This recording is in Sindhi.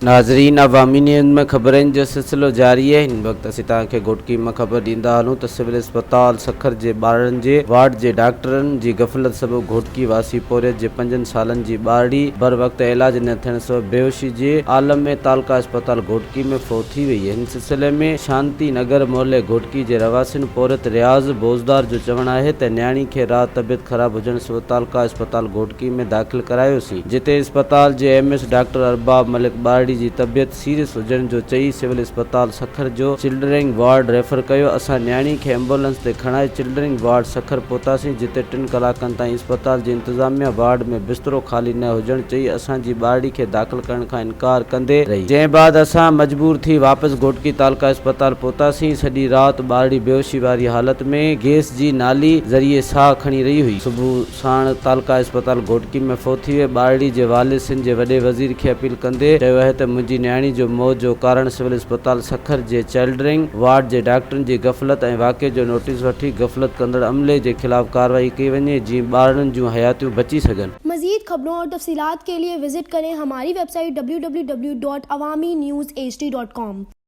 ناظرين عوامي نيوز ۾ خبرن جو سلسلو جاري آهي هن وقت اسين توهان کي گهوٽڪي مان خبر ڏيندا هلون ته سول اسپتال سکر جي ٻارڙن جي وارڊ جي ڊاڪٽرن جي غفلت سبب گهوٽڪي واسي پورهيت جي پنجن سالن جي ٻارڙي بروقت علاج نه ٿيڻ سبب بيهوشي جي عالم ۾ تعلقه اسپتال گهوٽڪي ۾ فوت ٿي وئي هن سلسلي ۾ شانتي نگر محلي گهوٽڪي جي رهواسين پورهيت رياض بوزدار جو چوڻ آهي ته نياڻي کي رات طبيعت خراب هجڻ سبب تعلقه اسپتال گهوٽڪي ۾ داخل ڪرايوسين جتي اسپتال جي M S doctor Arbab Malik ٻارڙي جي طبيعت سيريس هجڻ جو چئي سول اسپتال سکر جو چلڊرينگ وارڊ ريفر ڪيو، اسان نياڻي کي ايمبولنس تي کڻائي چلڊرينگ وارڊ سکر پهتاسين جتي ٽن ڪلاڪن تائين اسپتال جي انتظاميا وارڊ ۾ بسترو خالي نه هجڻ چئي اسان جي ٻارڙي کي داخل ڪرڻ کان انڪار ڪندي رهي. جنهن بعد اسان مجبور ٿي واپس گهوٽڪي تعلقه اسپتال پهتاسين، سڄي رات ٻارڙي بيهوشي واري حالت ۾ گيس جي نالي ذريعي ساهه کڻي رهي هئي، صبح. ساڻ تعلقه اسپتال گهوٽڪي ۾ فوت ٿي وئي، ٻارڙي جي والد سنڌ جي وڏي وزير کي اپيل ڪندي چيو آهي ته منهنجي نياڻي جو موت جو ڪارڻ سول اسپتال سکر جي چلڊرينگ وارڊ جي ڊاڪٽرن جي غفلت ۽ واقعي جو نوٽيس وٺي غفلت ڪندڙ عملي جي خلاف ڪارروائي ڪئي وڃي جيئن ٻارڙن جون حياتيون بچي سگهن. مزيد خبرون اور تفصيلات کے لئے وزٽ کریں ہماری web site www.awamiNewsHD.com.